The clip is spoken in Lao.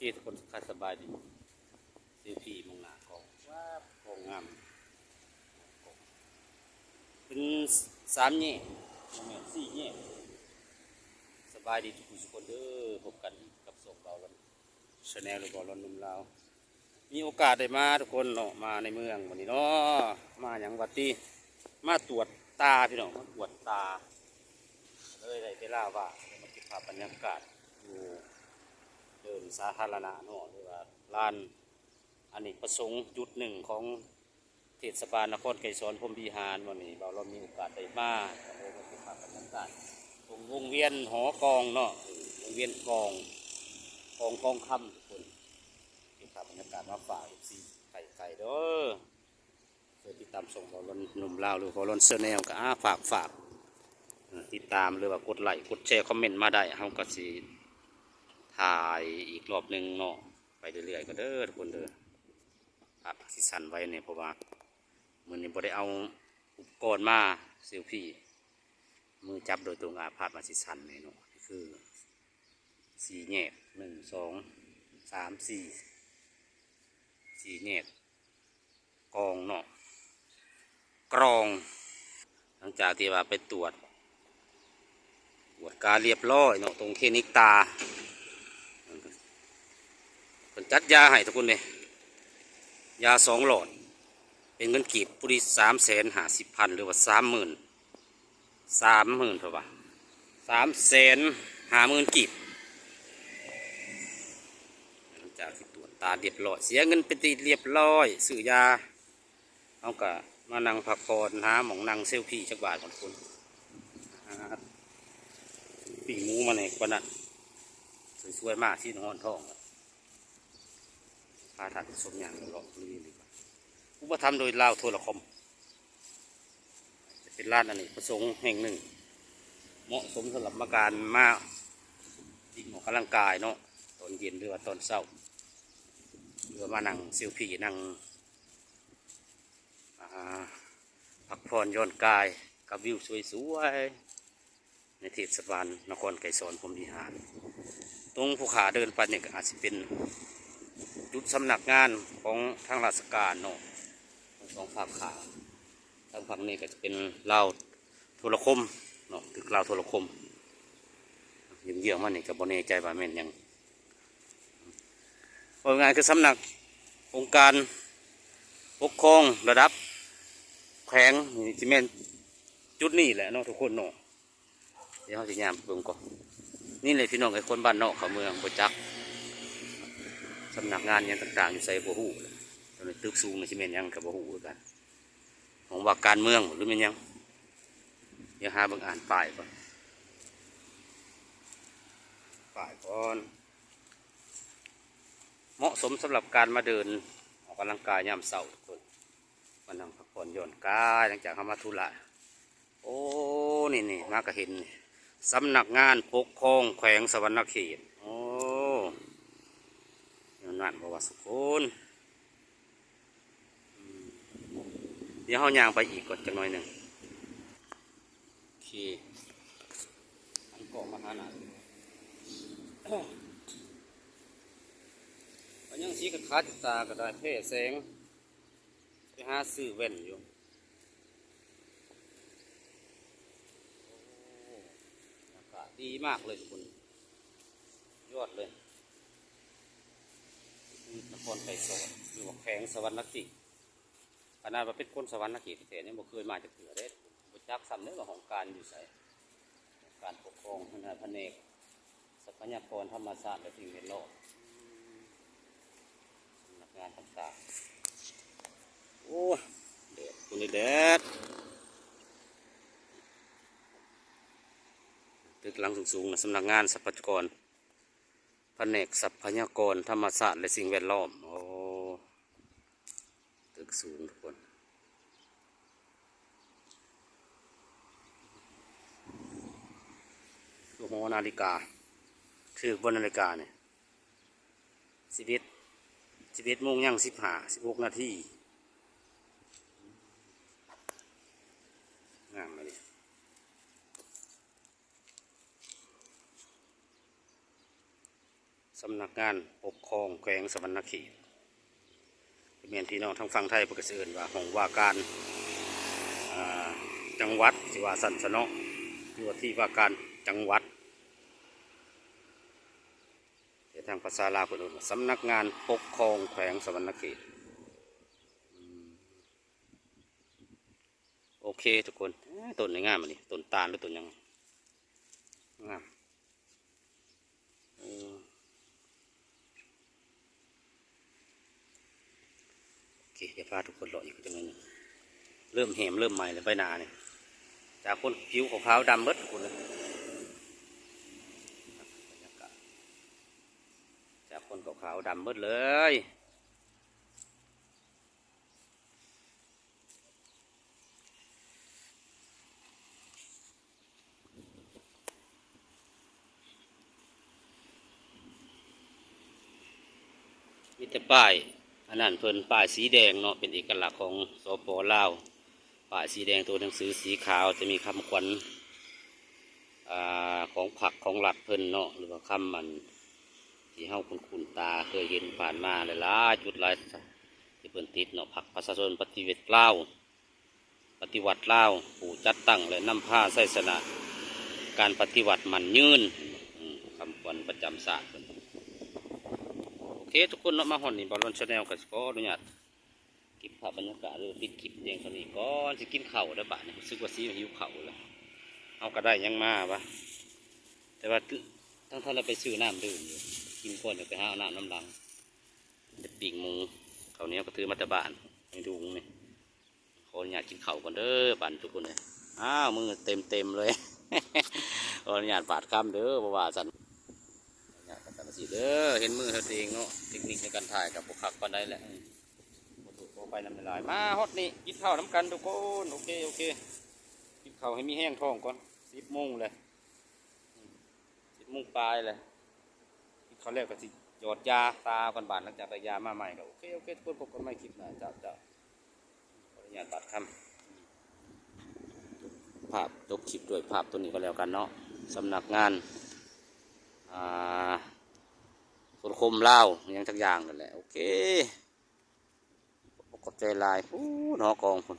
ເອີ ທຸກຄົນທັກທາຍສະບາຍດີ. ເຊວພີມອງໜ້າກ້ອງ ວ້າວ ກ້ອງງາມ ເປັນສາມແຍກ ບໍ່ແມ່ນ ສີ່ແຍກ. ສະບາຍດີທຸກຜູ້ທຸກຄົນເດີ ພົບກັນກັບຊ່ອງບ່າວລອນ Channel ຫຼື ບ່າວລອນໜຸ່ມລາວ. ມີໂອກາດໄດ້ມາທຸກຄົນເນາະ ມາໃນເມືອງມື້ນີ້ເນາະ. ມາຫຍັງຫວາຕິ ມາກວດຕາພີ່ນ້ອງ ມາກວດຕາ ເລີຍໄດ້ເວລາວ່າງ ມາເກັບພາບບັນຍາກາດຢູ່ເດີ່ນສາທາລະນະເນາະ ຫຼືວ່າລານອະເນກປະສົງຈຸດໜຶ່ງຂອງເທດສະບານນະຄອນໄກສອນພົມວິຫານ. ມື້ນີ້ບ່າວລອນມີໂອກາດໄດ້ມາ ກໍເລີຍມາເກັບພາບບັນຍາກາດຕົງວົງວຽນຫໍກອງເນາະ ເອີ ວົງວຽນກອງ ກອງທອງຄຳທຸກຄົນ. ເກັບພາບບັນຍາກາດມາຝາກເອັຟຊີໄກໆເດີ. ເພື່ອຕິດຕາມຊ່ອງບ່າວລອນໜຸ່ມລາວ ຫຼື ບ່າວລອນ Channel ກໍ ອາ ຝາກ ຝາກ ເອີ ຕິດຕາມ ຫຼືວ່າກົດໄລ ກົດແຊ ຄອມເມັນມາໄດ້ ເຮົາກໍຊິຖ່າຍອີກລອບໜຶ່ງເນາະ ໄປເລື້ອຍໆກໍເດີທຸກຄົນເດີ. ພາບອາດຊິສັ່ນໄວແດ່ ເພາະວ່າມື້ນີ້ບໍ່ໄດ້ເອົາອຸປະກອນມາ ເຊວພີ ມືຈັບໂດຍຕົງ ອາ ພາບອາດຊິສັ່ນແດ່ເນາະ. ຄືສີ່ແຍກ ໜຶ່ງ ສອງ ສາມ ສີ່ ສີ່ແຍກ ກອງເນາະ ກອງ. ຫຼັງຈາກທີ່ວ່າໄປກວດ ກວດກາລຽບຮ້ອຍເນາະ ຕົງຄລີນິກຕາ ເພິ່ນຈັດຢາໃຫ້ທຸກຄົນເດ້ ຢາສອງຫຼອດ ເປັນເງິນກີບຜູ້ທີ່ສາມແສນຫ້າສິບພັນ ຫຼືວ່າສາມໝື່ນ ສາມໝື່ນ ເພິ່ນວ່າ ສາມແສນຫ້າໝື່ນກີບ. ຫຼັງຈາກທີ່ກວດຕາລຽບຮ້ອຍ ເສຍເງິນເປັນທີ່ລຽບຮ້ອຍ ຊື້ຢາ ເຮົາກະມານັ່ງພັກຜ່ອນ ຫາໝ່ອງນັ່ງເຊວພີຈັກບາດກ່ອນພຸ້ນ. ປີ້ງໝູມາແດ່ກວ່ານັ້ນ ສວຍໆມາ ຊີ້ນຮ້ອນທ້ອງ ພາທ່ານຜູ້ຊົມຍ່າງເລາະໆ ບໍລິເວນນີ້ ອຸປະຖຳໂດຍລາວໂທລະຄົມ ຈະເປັນລານອະເນກປະສົງແຫ່ງໜຶ່ງ ເໝາະສົມສຳລັບມາການມາ ອອກກຳລັງກາຍເນາະ ຕອນເຢັນ ຫຼືວ່າຕອນເຊົ້າ ຫຼືວ່າມານັ່ງເຊວພີ ນັ່ງ ອາ ພັກຜ່ອນຢ່ອນກາຍກັບວິວສວຍໆ ໃນເທດສະບານນະຄອນໄກສອນພົມວິຫານ. ຕົງຜູ້ຂ້າເດີນໄປນີ້ກໍອາດຊິເປັນຈຸດສຳນັກງານຂອງທາງລາຊະການເນາະ ທັງສອງຟາກຂ້າງ. ທາງຝັ່ງນີ້ກໍຈະເປັນລາວໂທລະຄົມເນາະ ຕຶກລາວໂທລະຄົມ. ເຍືອງໆມານີ້ກໍບໍ່ແນ່ໃຈວ່າແມ່ນຫຍັງ. ເວົ້າງ່າຍຄືສຳນັກອົງການປົກຄອງລະດັບແຂວງ ນີ້ຊິແມ່ນຈຸດນີ້ແຫຼະເນາະທຸກຄົນເນາະ. ດຽວເຮົາຊິຍ່າງໄປເບິ່ງກ່ອນ. ນີ້ແຫຼະພີ່ນ້ອງເອີຍ ຄົນບ້ານນອກເຂົ້າເມືອງບໍ່ຈັກ ສຳນັກງານຫຍັງຕ່າງໆຢູ່ໃສບໍ່ຮູ້. ຕົວນີ້ຕຶກສູງນີ້ຊິແມ່ນຫຍັງກໍບໍ່ຮູ້ຄືກັນ ຂອງວ່າການເມືອງບໍ ຫຼືແມ່ນຫຍັງ. ດຽວຫາເບິ່ງອ່ານປ້າຍກ່ອນ ປ້າຍກ່ອນ. ເໝາະສົມສຳລັບການມາເດີນອອກກຳລັງກາຍຍາມເຊົ້າທຸກຄົນ ມານັ່ງພັກຜ່ອນຢ່ອນກາຍຫຼັງຈາກເຮົາມາທຸລະ. ໂອ້ ນີ້ໆ ມາກະເຫັນ ສຳນັກງານປົກຄອງແຂວງສະຫວັນນະເຂດ. ໂອ້ ແນວນັ້ນບໍ່ວ່າສຸຄົນ. ອືມ ດຽວເຮົາຍ່າງໄປອີກກ່ອນຈັກໜ້ອຍໜຶ່ງ. ໂອເຄ ຫັນກ້ອງມາຫາໜ້າ ກໍຍັງສີຂາດໆຢູ່ຕາກໍໄດ້ ແພ້ແສງ ໄປຫາຊື້ແວ່ນຢູ່. ໂອ້ ບັນຍາກາດດີມາກເລີຍທຸກຄົນ ຍອດເລີຍ. ນະຄອນໄກສອນ ຫຼືວ່າແຂວງສະຫວັນນະເຂດ. ຂະໜາດວ່າເປັນຄົນສະຫວັນນະເຂດແທ້ໆ ຍັງບໍ່ເຄີຍມາຈັກເທື່ອເດ້. ບໍ່ຈັກຊ້ຳເດ້ວ່າຫ້ອງການຢູ່ໃສ ຫ້ອງການປົກຄອງ ພະແນກ ຊັບພະຍາກອນທຳມະຊາດ ແລະ ສິ່ງແວດລ້ອມ ສຳນັກງານຕ່າງໆ. ໂອ້ຍ ແດດ ຄົນນີ້ແດດ. ຕຶກຫຼັງສູງໆນະ ສຳນັກງານຊັບພະຍາກອນ ພະແນກຊັບພະຍາກອນທຳມະຊາດ ແລະ ສິ່ງແວດລ້ອມ. ໂອ້ ຕຶກສູງທຸກຄົນ. ຄືຫໍນາລິກາ ຖືກບໍ່ນາລິການີ້? ສິບເອັດ ສິບເອັດໂມງຍັງສິບຫ້າ ສິບຫົກນາທີ. ງາມເລີຍ. ສຳນັກງານປົກຄອງແຂວງສະຫວັນນະເຂດ ແມ່ນພີ່ນ້ອງທາງຝັ່ງໄທເພິ່ນກໍຊິເອີ້ນວ່າຫ້ອງວ່າການ ອ່າ ຈັງຫວັດ ຊິວ່າຊັ້ນຊະເນາະ ຢູ່ທີ່ວ່າການຈັງຫວັດ ແຕ່ທາງພາສາລາວເພິ່ນເອີ້ນວ່າສຳນັກງານປົກຄອງແຂວງສະຫວັນນະເຂດ. ໂອເຄທຸກຄົນ ເອີ ຕົ້ນນີ້ງາມອັນນີ້ ຕົ້ນຕານຫຼືຕົ້ນຫຍັງ ງາມ ເອີ ໂອເຄ ດຽວພາທຸກຄົນເລາະອີກຈັກໜ້ອຍໜຶ່ງ ເລີ່ມແຫ້ມເລີ່ມໄໝ້ແລ້ວໃບໜ້ານີ້ ຈາກຄົນຜິວຂາວໆດຳເບິດທຸກຄົນເລີຍ ຈາກຄົນຂາວໆດຳເບິດເລີຍ. ມີແຕ່ປ້າຍອັນນັ້ນເພິ່ນ ປ້າຍສີແດງເນາະ ເປັນເອກະລັກຂອງ ສປ ລາວ ປ້າຍສີແດງ ຕົວໜັງສືສີຂາວ ຈະມີຄຳຂວັນ ອ່າ ຂອງພັກຂອງລັດເພິ່ນເນາະ ຫຼືວ່າຄຳອັນທີ່ເຮົາຄຸ້ນໆຕາ ເຄີຍເຫັນຜ່ານມາຫຼາຍໆຈຸດຫຼາຍ ທີ່ເພິ່ນຕິດເນາະ ພັກປະຊາຊົນປະຕິວັດລາວ ປະຕິວັດລາວ ຜູ້ຈັດຕັ້ງ ແລະ ນຳພາໄຊຊະນະການປະຕິວັດໝັ້ນຍືນ ອືມ ຄຳຂວັນປະຈຳຊາດເພິ່ນ. ໂອເຄທຸກຄົນເນາະ ມາຮອດນີ້ ບາລອນ Channel ກໍຂໍອະນຸຍາດເກັບພາບບັນຍາກາດ ຫຼື ປິດຄລິບພຽງເທົ່ານີ້ກ່ອນ ຊິກິນເຂົ້າແລ້ວບາດນີ້ ຮູ້ສຶກວ່າຊິຫິວເຂົ້າແລ້ວ ເຮົາກໍໄດ້ຫຍັງມາວະ ແຕ່ວ່າທັງທັນໄດ້ໄປຊື້ນ້ຳດື່ມຢູ່ ກິນກ່ອນ ຈະໄປຫາເອົານ້ຳນຳຫຼັງ. ໄດ້ປີ້ງໝູ ເຂົ້າໜຽວກໍຖືມາແຕ່ບ້ານ ໃນຖົງນີ້ ຂໍອະນຸຍາດກິນເຂົ້າກ່ອນເດີ ບາດນີ້ທຸກຄົນເອີຍ ອ້າວ ມືເຕັມໆເລີຍ ຂໍອະນຸຍາດບາດຄຳເດີ ບໍ່ວ່າຊັ້ນ ອະນຸຍາດກັນຊັ້ນຊິເດີ ເຫັນມືເຮົາເອງເນາະ ເຕັກນິກໃນການຖ່າຍກໍບໍ່ຄັກປານໃດແຫຼະ ອືມ ຂໍໂທດຂໍອະໄພນຳຫຼາຍໆ ມາຮອດນີ້ກິນເຂົ້ານຳກັນທຸກຄົນ ໂອເຄ ໂອເຄ ກິນເຂົ້າໃຫ້ມີແຮງທ້ອງກ່ອນ ສິບໂມງແລ້ວ ອືມ ສິບໂມງປາຍແລ້ວ ກິນເຂົ້າແລ້ວກໍຊິຢອດຢາຕາກ່ອນບາດ ຫຼັງຈາກໄດ້ຢາມາໃໝ່ກໍ ໂອເຄ ໂອເຄ ທຸກຄົນ ພົບກັນໃໝ່ຄລິບໜ້າ ເຈົ້າ ເຈົ້າ ຂໍອະນຸຍາດບາດຄຳ ພາບ ຈົບຄລິບດ້ວຍພາບໂຕນີ້ກໍແລ້ວກັນເນາະ ສຳນັກງານ ອ່າ ໂທລະຄົມລາວ ຫຍັງຈັກຢ່າງນັ້ນແຫຼະ ໂອເຄ ຂອບໃຈຫຼາຍ ພຸ້ນ ຫໍກອງພຸ້ນ